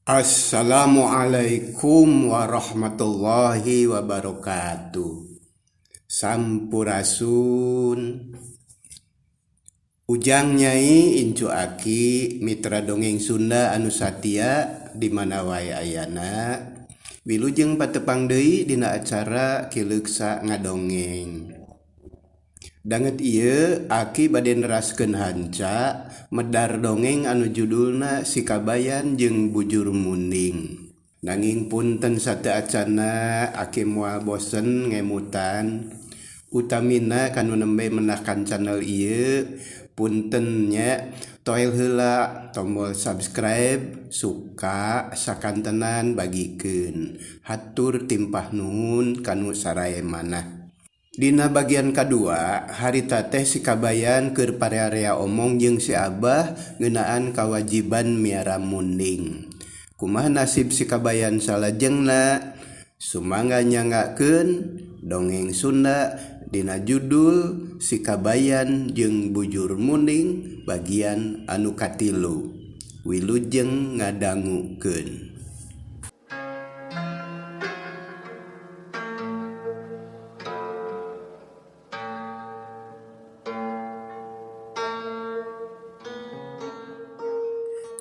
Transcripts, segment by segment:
Assalamualaikum warahmatullahi wabarakatuh. Sampurasun. Ujang Nyai Incu Aki mitra dongeng Sunda anu satia di mana wae ayana. Wilujeng patepang deui dina acara Kileuksa Ngadongeng. Danget ieu Aki bade neraskeun hanca medar dongeng anu judulna Si Kabayan jeung Bujur Munding. Nanging punten sateu acana Aki moal bosen ngemutan utamina kanu nembe menakan channel ieu punten nya toel heula tombol subscribe suka sakantenan bagikeun hatur timpah nuhun kanu sarae manah. Dina bagian kadua, harita teh si Kabayan keur parearea omong jeung si Abah ngeunaan kawajiban miara munding. Kumaha nasib si Kabayan salajengna? Sumangga nyanggakeun dongeng Sunda dina judul Si Kabayan jeung Bujur Munding bagian anu katilu. Wilujeng ngadangukeun.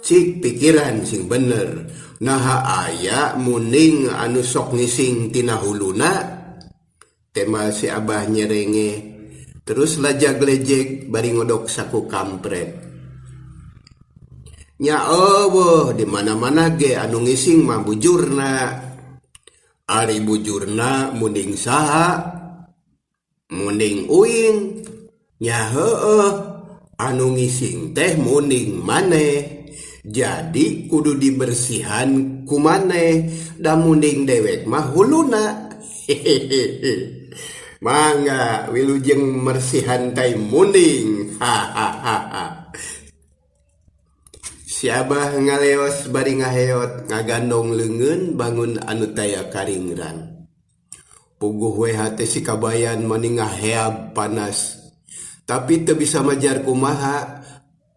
Cik pikiran sing bener naha aya muning anu sok ngising tina huluna tema si Abah nyerenge terus lajag-lejeg bari ngodok saku kampret. Nya eueuh di mana-mana ge anu ngising mah bujurna. Ari bujurna munding saha? Munding uing. Nya heueuh anu ngising teh munding maneh. Jadi kudu dibersihan ku maneh da munding dewek mah huluna. Hehehe. Mangga wilujeng mersihan tai munding. Hahaha. Si Abah ngaleos bari ngaheot ngagandong leungeun bangun anu taya karingrang. Puguh we hate si Kabayan mani ngaheab panas. Tapi teu bisa majar kumaha,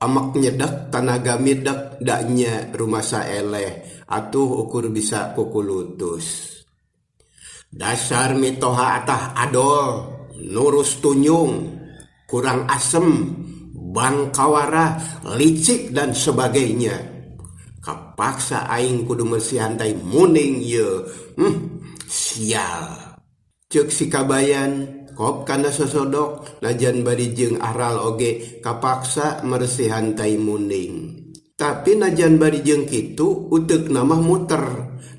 amek nyedak tanaga midek da nya rumasa eleh atuh ukur bisa kukulutus. Dasar mitoha atah adol, nurus tunyung, kurang asem, bangkawara, licik dan sebagainya. Kapaksa aing kudu mersihan tai muning ieu. Sial. Ceuk si Kabayan, kop kana sosodok, najan bari jeung aral oge kapaksa mersihan tai munding. Tapi najan bari jeung kitu uteukna mah muter.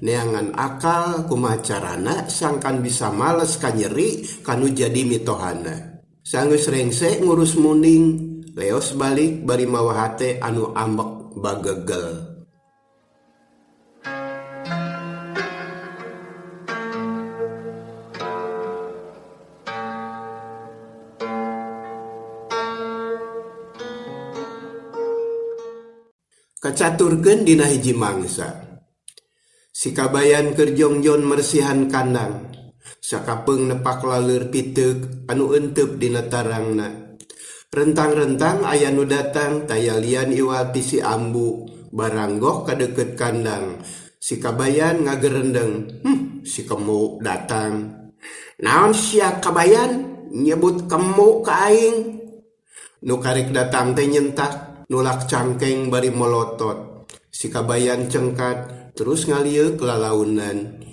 Neangan akal kumaha carana sangkan bisa males kanyeri kanu jadi mitohana. Sanggeus rengse ngurus munding, leos balik bari mawa hate anu ambek bagegel. Kacaturkeun dina hiji mangsa. Si Kabayan keur jongjon mersihan kandang. Sakapeung nepak laleur piteuk anu euteup dina tarangna. Rentang-rentang aya nu datang taya lian iwal ti si Ambu baranggok ka deukeut kandang. Si Kabayan ngagerendeng, si Kemu datang. Naon sia Kabayan nyebut Kemu ka aing? Nu karek datang teh nyentak, nulak cangkeng bari molotot. Si Kabayan cengkat, terus ngalieuk lalaunan.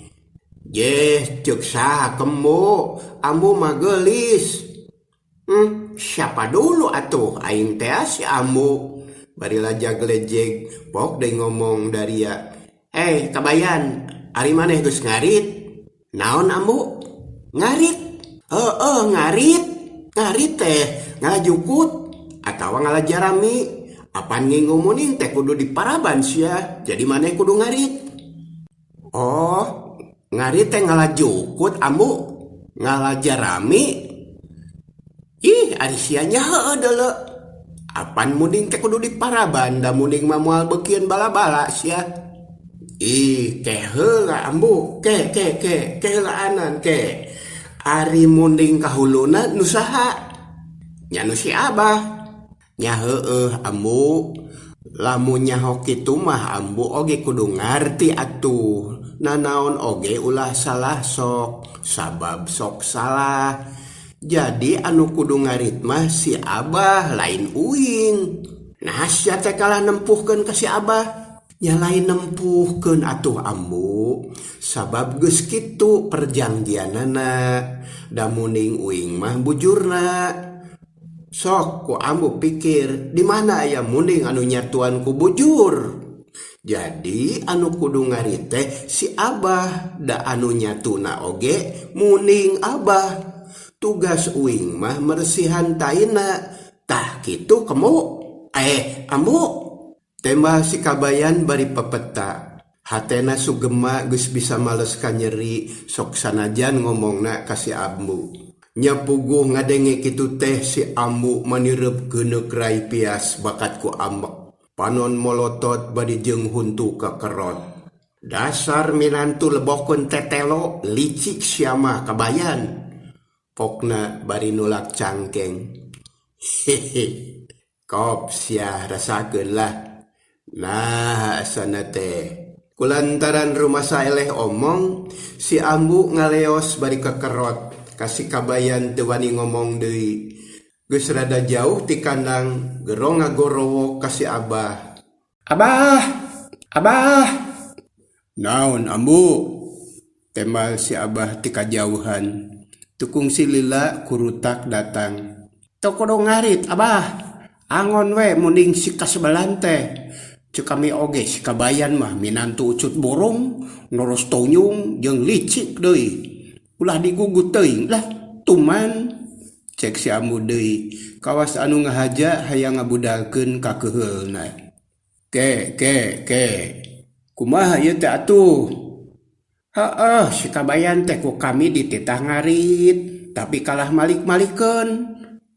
Jeh, ceuk saha Kemu, Ambu mah geulis. Siapa dulu atuh aing teh si Ambu. Bari lajag-lejeg, pok deui ngomong daria. Hei Kabayan, ari maneh geus ngarit? Naon Ambu? Ngarit? Heueuh ngarit. Ngarit teh ngalajukut atawa ngalajarami. Apan ngingu muning teh kudu diparaban sia, jadi maneh kudu ngarit. Oh, ngarit teh ngalajukut Ambu, ngalajarami. Ih, ari sia nya heueuh deuleu. Apan munding teh kudu diparaban, da munding mah moal beukieun bala-bala sia. Ih, ke heula Ambu, ke ke ke, ke heulaanan ke. Ari munding kahuluna nu saha? Nya nu si Abah. Nya heueuh Ambu. Lamun nyaho kitu mah ambu oge kudu ngarti atuh. Nanaon oge ulah salah sok, sabab sok salah. Jadi anu kudu ngarit mah si Abah lain uing. Naha sia teh kalah nempuhkeun ka si Abah? Nya lain nempuhkeun atuh ambu, sabab geus kitu perjangjianana. Da muning uing mah bujurna. Sok ku ambu pikir, di mana aya munding anu nyatuan ku bujur. Jadi anu kudu ngarit teh si Abah, da anu nyatuna oge muning Abah. Tugas uing mah meresihan taina. Tah kitu kemu, eh ambu. Tembal si Kabayan bari pepeta. Hatena Sugema geus bisa males kanyeri sok sanajan ngomongna ka si Ambu. Nya puguh ngadenge kitu teh si Ambu manireup geuneuk rai pias bakat ku ambek. Panon molotot bari jeung huntu kekerot. Dasar minantu lebokeun tetelo licik sia mah Kabayan. Pokna bari nulak cangkeng. Hehe. Kop sia rasakeun lah. Nah asana teh. Kulantaran rumasa eleh omong, si Ambu ngaleos bari kekerot ka si Kabayan teu wani ngomong deui. Geus rada jauh ti kandang, gero ngagorowok ka si Abah. Abah! Abah! Naon Ambu? Tembal si Abah ti kajauhan. Teu kungsi lila kurutak datang. Teu kudu ngarit Abah, angon we munding si kasebelan teh. Cek kami oge si Kabayan mah minantu ucut borong, noros tonyung jeung licik deui. Ulah digugut teuing lah, tuman. Cek si Ambu deui, kawas anu ngahaja hayang ngabudalkeun ka keuheulna. Ke ke ke, kumaha ieu teh atuh? Heeh, si Kabayan teh ku kami dititah ngarit, tapi kalah malik-malikeun.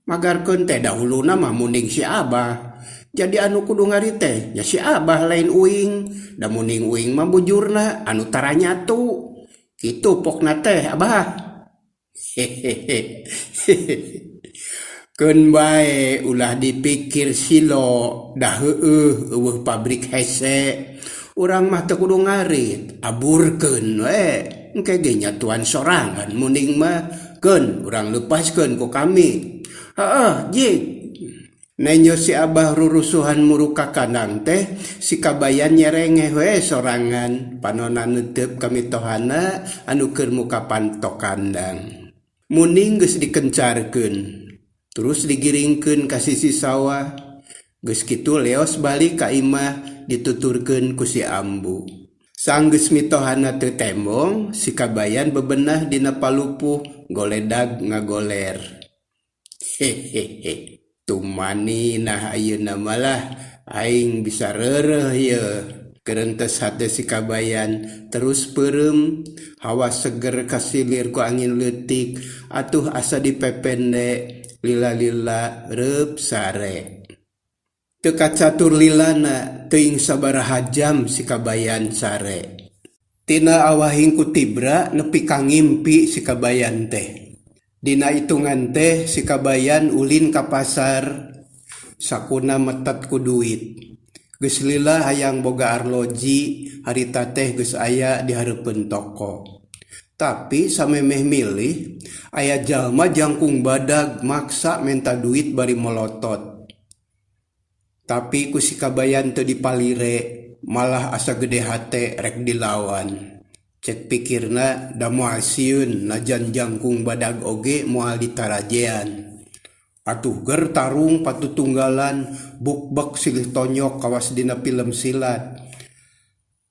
Magarkeun teh dahuluna mah munding si Abah. Jadi anu kudu ngarit teh nya si Abah lain uing. Da munding uing mah bujurna anu tara nyatu. Kitu pokna teh Abah. Hehehe. Keun bae ulah dipikir silo da heueuh eueuh pabrik hese. Urang mah teu kudu ngarit, aburkeun we. Engke ge nyatuan sorangan munding mah. Keun urang leupaskeun ku kami. Heeh, jig. Nenjo si Abah rurusuhan muruk ka kandang teh, si Kabayan nyerengeh we sorangan, panonna neuteup ka mitohana anu keur muka panto kandang. Munding geus dikencarkeun, terus digiringkeun ka sisi sawah. Geus kitu leos balik ka imah dituturkeun ku si Ambu. Sanggeus mitohana teu tembong, si Kabayan bebenah dina palupuh goledag ngagoler. Hehehe. Tumani nah ayeuna mah lah aing bisa reureuh yeuh. Kerentes hate si Kabayan terus peureum, hawa seger kasilir ku angin leutik atuh asa dipepende lila-lila reup sare. Teu kacatur lilana teuing sabaraha jam si Kabayan sare. Tina awahing ku tibra nepi ka ngimpi si Kabayan teh. Dina itungan teh si Kabayan ulin ka pasar, sakuna metet ku duit. Geus lila hayang boga arloji, harita teh geus aya di hareupeun toko. Tapi samemeh milih, aya jalma jangkung badag maksa menta duit bari molotot. Tapi ku si Kabayan teu dipalire, malah asa gede hate rek dilawan. Cek pikirna da moal sieun najan jangkung badag oge moal ditarajean. Atuh ger tarung patutunggalan bukbek silih tonyok kawas dina pilem silat.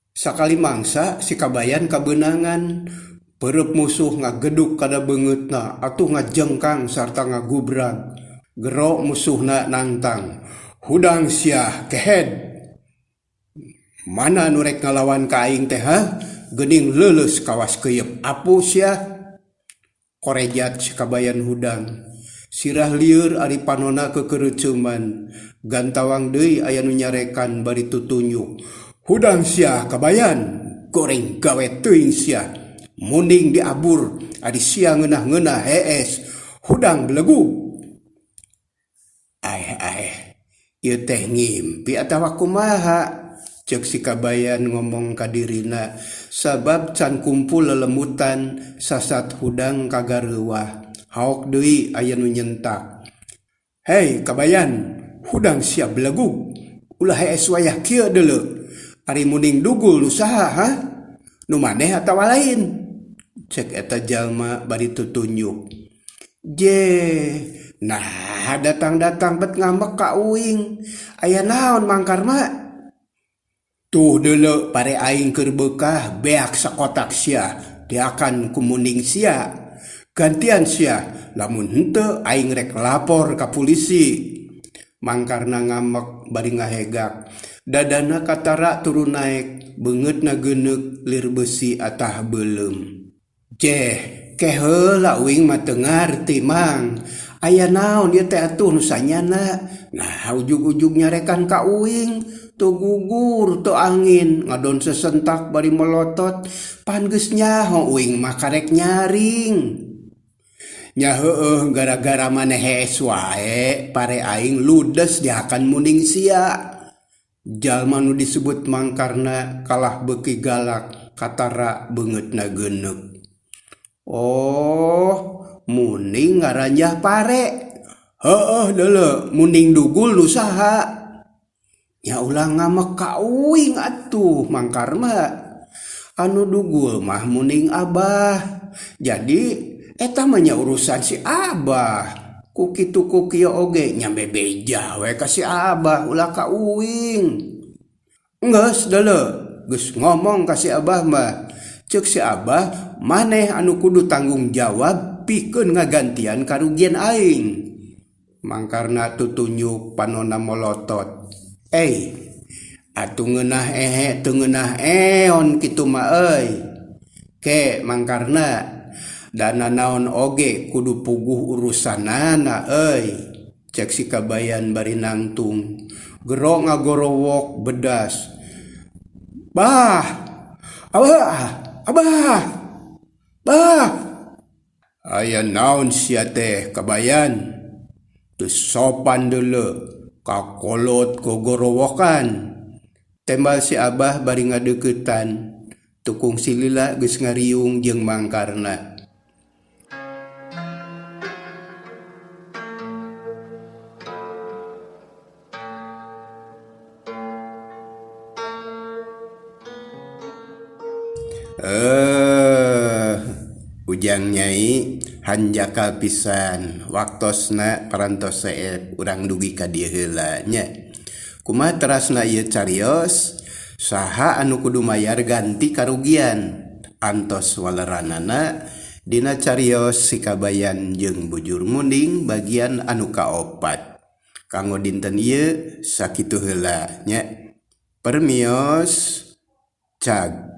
Sakali mangsa si Kabayan kabeunangan, peureub musuh ngageduk kana beungeutna atuh ngajengkang sarta ngagubrag. Gero musuhna nangtang, Hudang sia kehed! Mana nu rek ngalawan ka aing teh hah? Geuning leuleus kawas keuyeup apu sia! Korejat si Kabayan hudang. Sirah lieur ari panonna kekereuceuman. Gantawang deui aya nu nyarekan bari tutunyuk. Hudang sia Kabayan! Goreng gawe teuing sia! Munding diabur ari sia ngeunah-ngeunah hees! Hudang belegug! Aeh aeh. Ieu teh ngimpi atawa kumaha? Ceuk si Kabayan ngomong ka dirina sabab can kumpul lelemutan sasat hudang kagareuwah. Haok deui aya nu nyentak. Hei Kabayan, hudang sia belegug. Ulah hees wayah kieu deuleu. Ari muning dugul nu saha hah? Nu maneh atawa lain? Cek eta jalma bari tutunjuk. Jeh, nah datang-datang bet ngambek ka uing. Aya naon Mang Karma? Tuh deuleu pare aing keur beukah beak sakotak sia diakan ku muning sia. Gantian sia, lamun henteu aing rek lapor ka pulisi. Mang Karna ngambek bari ngahegak. Dadana katara turun naek, beungeutna geuneuk lir beusi atah beuleum. Jeh, ke heula uing mah teu ngarti Mang. Aya naon ieu teh atuh nu sanyana. Nah ujug-ujug nyarekan ka uing, teu gugur teu angin, ngadon sesentak bari melotot, pan geus nyaho uing mah karek nyaring. Nya heueuh gara-gara maneh hees wae, pare aing ludes dihakan muning sia. Jalma nu disebut Mangkarna kalah beuki galak katara beungeutna geuneuk. Oh, muning ngaranjah pare. Heueuh deuleu muning dugul nu saha? Nya ulah ngamek ka uing atuh Mangkarma. Anu dugul mah muning abah. Jadi eta mah nya urusan si abah. Ku kitu ku kieu oge nya bebeja we ka si abah ulah ka uing. Enggeus deuleu geus ngomong ka si abah mah. Ceuk si abah maneh anu kudu tanggung jawab pikeun ngagantian karugian aing. Mangkarna tutunjuk panonna molotot. Ey, atuh ngeunah ehe teu ngeunah eon kitu mah euy. Ke Mangkarna dana naon oge kudu puguh urusanana euy. Cek si Kabayan bari nangtung. Gero ngagorowok bedas. Bah! Abah! Abah! Bah! Aya naon sia teh Kabayan? Teu sopan deuleu kakolot gogorowokan. Tembal si Abah bari ngadeuketan. Tukung si lila geus ngariung jeung Mangkarna. Eh, ujang nyai hanjakal pisan waktosna parantos seep urang dugi ka dieu heula nya. Kumaha terasna ieu carios? Saha anu kudu mayar ganti karugian? Antos waleranana dina carios si Kabayan jeung Bujur Munding bagian anu kaopat. Kanggo dinten ieu sakitu heula nya. Permios cag.